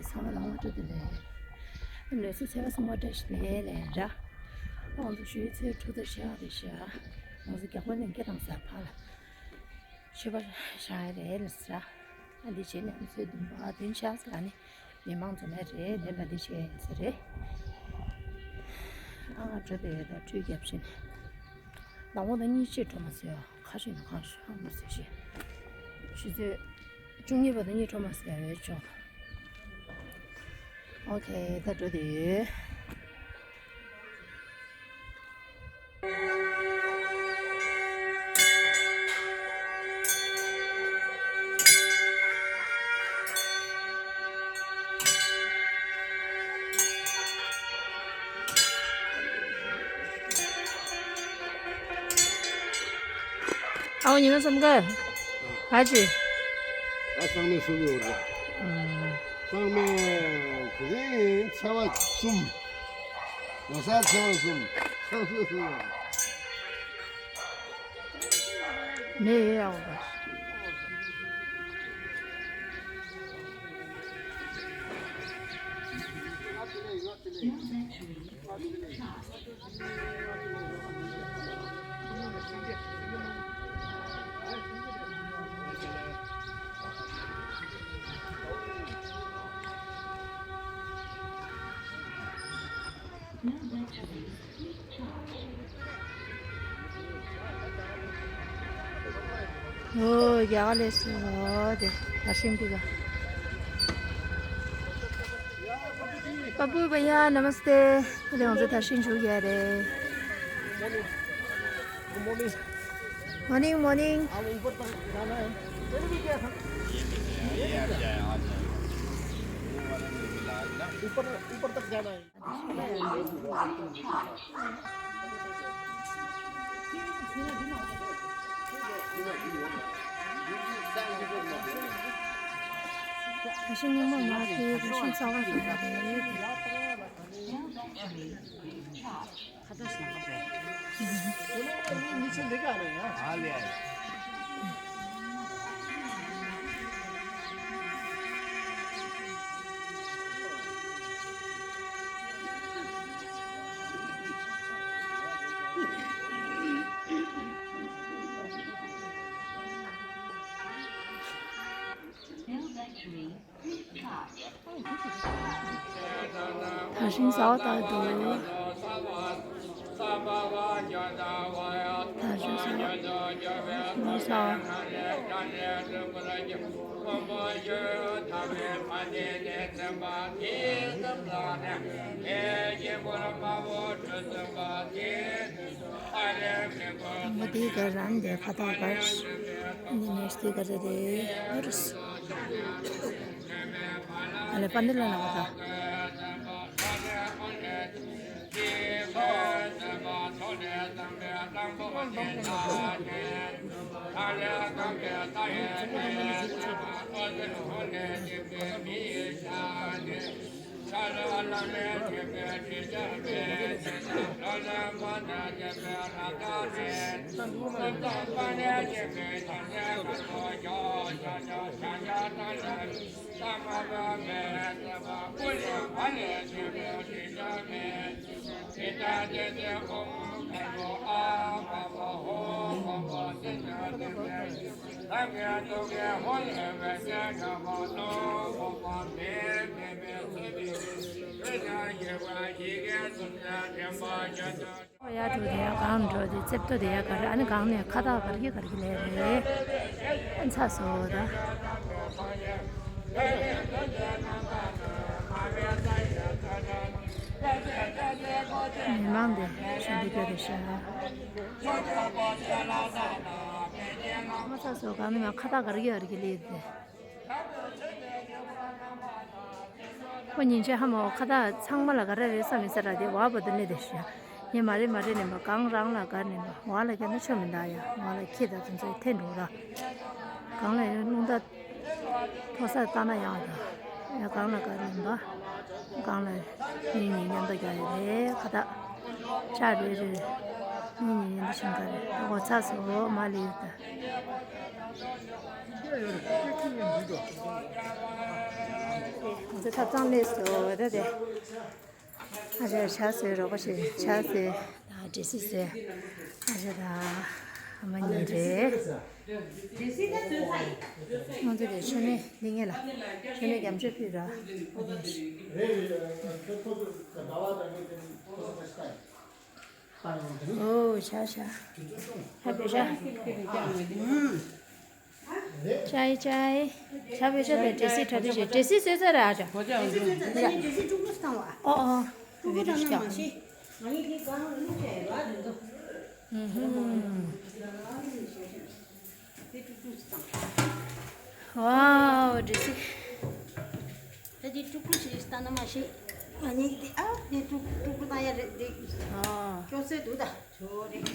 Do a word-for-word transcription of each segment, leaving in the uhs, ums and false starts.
ཚང་མ་ལ་དབང་སྤྲོ་བདེ་ལེགས། ལོ་གསར་ཚེས་པ་གསུམ་པ་བཀྲ་ཤིས་བདེ་ལེགས་ར། དབང་དུ་ཞུས་ཚེ་ཕྲུ་གུ་ཤ་རེ་ཤ། ང་ཚོ་རྒྱག་པ་ནས་སྐད་བཏང་ས་ཕ་ལ། ཆོས་པ་ཤ་རེ་ལ་ས། ཨ་འདི་བྱས་ནས་ཚོས་བདུན་པ་བདུན་ཆགས་ས་ནི་མི་མང་ཚོ་མེད་རེད། དེ་འདྲ་འདི་བྱས་ཡིན་ས་རེད། ཨ་ང་འགྲོ་བསྡད་ཡོད་ད་ཁྲུས་རྒྱབ་བྱས་ནས། ལམ་འོག་ད་གཉིས་ཆེད་འགྲོ་མ་སོང་ཡ། ཁ་ཤས་ནི་གང་ཤོག་མ་སོང་ཞེས། ཆུ་ཚོད་བཅུ་གཉིས་པ་ད་གཉིས་འགྲོ་མ་སོང་ཡ་ཡོད་ཅོག་ཨོ་ཁེ་ད་འགྲོ་དེ་ཡོད། ཨའོ་ཉི་མ་བསམ་ག་ག་ཅི། ད་སང་མེ་སུ་གི་འོར་ར། སང་མེ་དེ་རིང་ཚེས་པ་གསུམ། ལོ་གསར་ཚེས་པ་གསུམ། སང་མེ་སུ་གི་འོར་ར། མེ་ཡ་འོ་ག་ཨོ་རྒྱ་གར་ལས་སུ་ཨོ་དེ་དར་ཤིང་འདི་ག་པ་པུ་བ་ཡ་ན་མ་སྟེ། ཁྱེད་ང་ཚོ་དར་ཤིང་བཞུགས་ཡ་རེད། Morning, morning. आप ऊपर तक जाना है। ये भी क्या था? ये भी क्या है? ऊपर, ऊपर तक जाना है। དར་ཤིང་ཟ་བ་ལྟར་འདུག་དར་ཤིང་ཟ་བ། ལོ་ཟ་བ། མོ་དེའི་སྒར་རང་དེ་ཁ་བཏགས་སྒར། འདི་ནས་དེའི་སྒར་རེད། ཨ་ལེ་པ་འདི་ལ་ལ་བ་ད། ཡར་འགྲོ་དེ་ཡར་གང་འགྲོ་དེ་རྩེབ་ཏོ་དེ་ཡར་ག་རེ། ཨ་ནི་གང་ནས་ཁ་བཏགས་ག་རེ་ག་རེ་ལས་རེད། ཨ་ཚ་སོ་ད། མི་མང་དེ་ཞུ་འདི་སྐྱོ་དེ་ཤ། ཨ་ཚ་སོ་གང་ནས་ཁ་བཏགས་ག་རེ་ག་རེ་ལས་དེ། ཁོ་ཉིན་ཆད་ཧ་མ་བ་ཁ་བཏགས་ཚང་མ་ལ་ག་རེ་རེད་བསམ་མི་ཟེར་ར་དེ་བ་བ་དུ་ནི་དེ་ཤ། ངས་མ་རེད་མ་རེད་ནས་མ་གང་རང་ལ་ག་ནས་མ་བ་ལ་རྒྱ་ན་ཆོ་མི་འདའ་ཡ་ང་ལ་ཁྱེད་ད་དུང་ཚོ་འཐེན་འགྲོ་ར། གང་ལ་ཡང་རླུང་རྟ་མཐོ་སར་བཏང་ན་ཡང་ད་ཡང་གང་ལ་ག་ནས་མ་གང་ལ་ཡིན་ཡིན་མཉམ་དུ་རྒྱག་ཡ་རེད། ཁ་བཏགས་ཆ་རེ་རེ་ཡིན་ཡིན་ཡིན་དུ་ཤིང་ག་རེ་ད་གོ་ཚ་སོ་མ་ལི་ད། ང་ཚོ་ཐབ་ཚང་སླེབས་སོང་། ད་དེ་ཨ་ཅག་ཇ་བཟོས། རོགས་པ་ཞིག་ཇ་བཟོས། ད་འབྲས་སིལ་བཟོས། ཨ་ཅག་དང་ཨ་མ་གཉིས་རེད། ང་ཚོ་དེ་མཆོད་མེ་འདི་ངེད་ལ་མཆོད་མེ་རྒྱ་མཆོད་ཕུལ་ར། ཨ་དེ། ཨོ་ཇ་ཇ། ཇ་བོད་ཇ། ཇ་ཇ། ཇ་བོད་ཇ་དང་འབྲས་སིལ་གྲ་སྒྲིག་བྱས། འབྲས་སིལ་བཟོས་ཚར་རེད་ཨ་ཅག་འབྲས་སིལ་བཟོས་ཚར་རེད། འབྲས་སིལ་བཀྲུ་བཀྲུ་བཏང་བ། ཨོ་ཨོ། བཀྲུ་བཀྲུ་བཏང་ན་མ་ཤེས། ང་ཡིས་དེ་གང་བླུགས་བྱས་ཡོད་ཨ་དེ་ཚོ། ཨུ་ཧུམ། དེ་ཀྲུག་ཀྲུག་ཅིག་བཏང་། ཝའོ། འབྲས་སིལ། ད་དེ་ཀྲུག་ཀྲུག་ཅིག་བཏང་ན་མ་ཤེས། ང་གཉིས་དེ་ཨ་དེ་ཀྲུག་ཀྲུག་ཀྲུག་བཏང་ཡ་རེད་དེ། ཨ། སྐྱོ་སེ་འདུག་ད་ཇོ་རེད།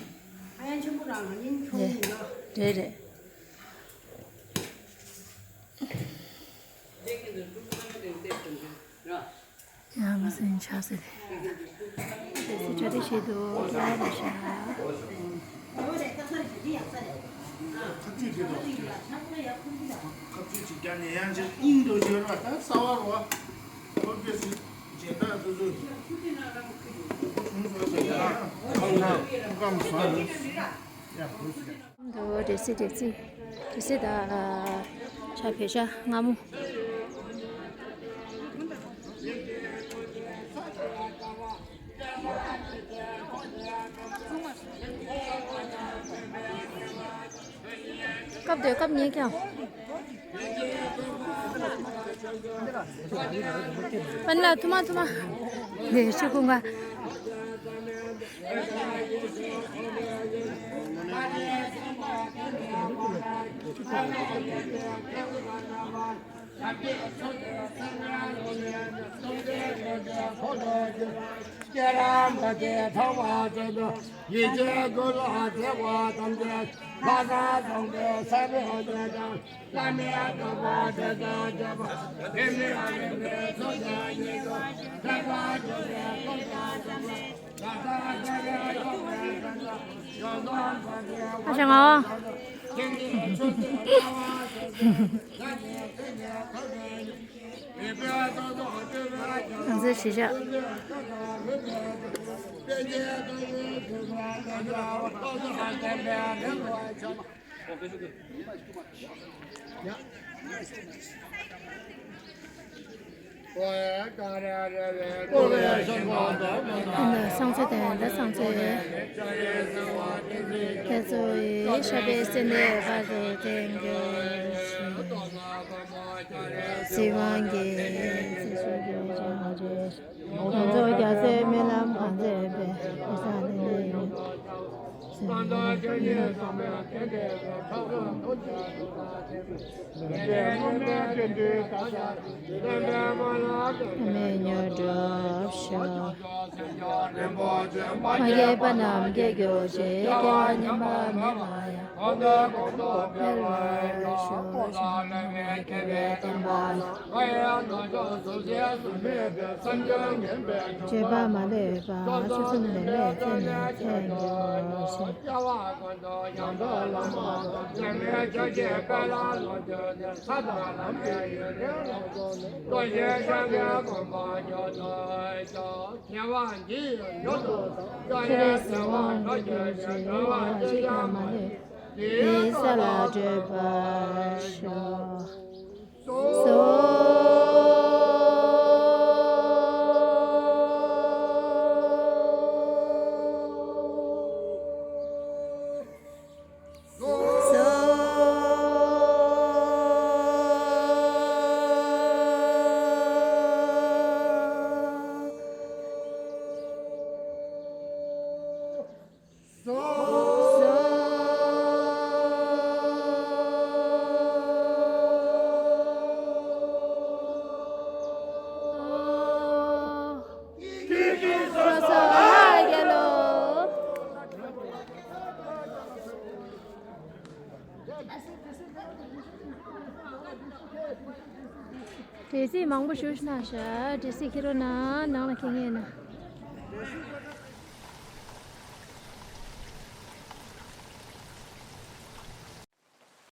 ཨ་ཡང་ཆེན་པོ་རང་ང་གཉིས་ཁྱོད་རེད། གཉིས་ཡོད། རེད་རེད། ཡང་མ་ཟིན་ཆགས་ཟེར། དེ་སི་གྲ་སྒྲིག་བྱེད་འདུག་ཡག་རེད་ཤག་ཁ་ཆུས་ཅིག་དང་། ཁ་ཆུས་ཅིག་རྒྱག་ནས་ཡང་ཅིག་སྙིང་འདོད་ཅིག་ཡོད་ར། ད་གསར་བ་རོ། ཁོ་པས་སི་སྦྱིན་བདག་དེ་ཚོ་གོང་ཚོ་ཟེར་ཡ་ཁོང་ཁམས་བཟང་ཡོད། ཡ་ཁོ་ཟེར། འདུག་འབྲས་སིལ་འབྲས་སིལ་འབྲས་སིལ་དང་ཇ་བོད་ཇ་མངར་མོ། སྐབས་དེ་སྐབས་ཉེ་ཀྱང་། པན་ལ་ཐུ་མ་ཐུ་མ། ནས་ཤི་ཁུང་ག་ཁྱེད་རང་ག་དེ་ཐོག་བ་དེ་ནི་ཡིད་ཀྱི་དགོས་ལ་དེ་བ་དམ་དེ་ལྷ་ས་དང་པོའི་ས་རུ་དེ་དང་བླ་མའི་དགོངས་པ་དེ་དང་བརྗོད་པ་དེ་ནི་ཨ་རིག་པའི་ཚོགས་ཀྱང་ཉིད་དུ་ལེགས་པར་སྒྲུབ་པའི་སློབ་གྲྭ་དང་ལྷ་ས་དགོན་པའི་སློབ་གྲྭ་དང་ཡོངས་རྫོགས་དགོན་པའི་ཨ་ཞང་ཨ། ང་ཚོའི་གཞིས་ཆགས། ཨ་ནི་སང་ཚོ་དང་ད་སང་ཚོའི་ཁྱེད་ཚོ་ཡི་ཤ་པའི་སེ་ནས་བར་དུ་བསྟན་རྒྱུ་ཞིག་སྲིད་དབང་གི་སྲིད་ཞུ་རྒྱུ་ཅང་རེད། ང་ཚོ་རྒྱལ་སྲས་སྨོན་ལམ་གང་ཚེ་རིང་པའི་ཕུགས་བསམ་ལྡན་ལྡན་ཡོད། མེད་མྱུར་འགྲུབ་ཤོག་མ་སྐྱེས་པ་རྣམས་སྐྱེ་གྱུར་ཅིག་སྐྱེ་བ་ཉམས་པ་མེད་པ་ཡང་། འཕེལ་བར་ཤོག་ཤོག་མ་སྐྱེས་པའི་བསྟན་པ་ཡང་། བརྗོད་པ་མ་ལུས་པ་ཚུལ་ཁྲིམས་ལྡན་པའི་ཚེ་ནས་ཚེ་ཡི་འགྱུར་ཞིང་། ཁྱེད་རང་གཟིགས་དབང་གྱུར་ཅིག་རེ་བ་ཅི་ཀྱང་མ་ལུས་པའི་ས་ལ་བགྲོད་པར་ཤོག་སོ། འབྲས་སིལ་མང་པོ་བཞུགས་གནང་ཤག་འབྲས་སིལ་ཁྱེར་རོགས་གནང་། ནང་ལ་འཁྱེར་མཁན་ཡིན་ན།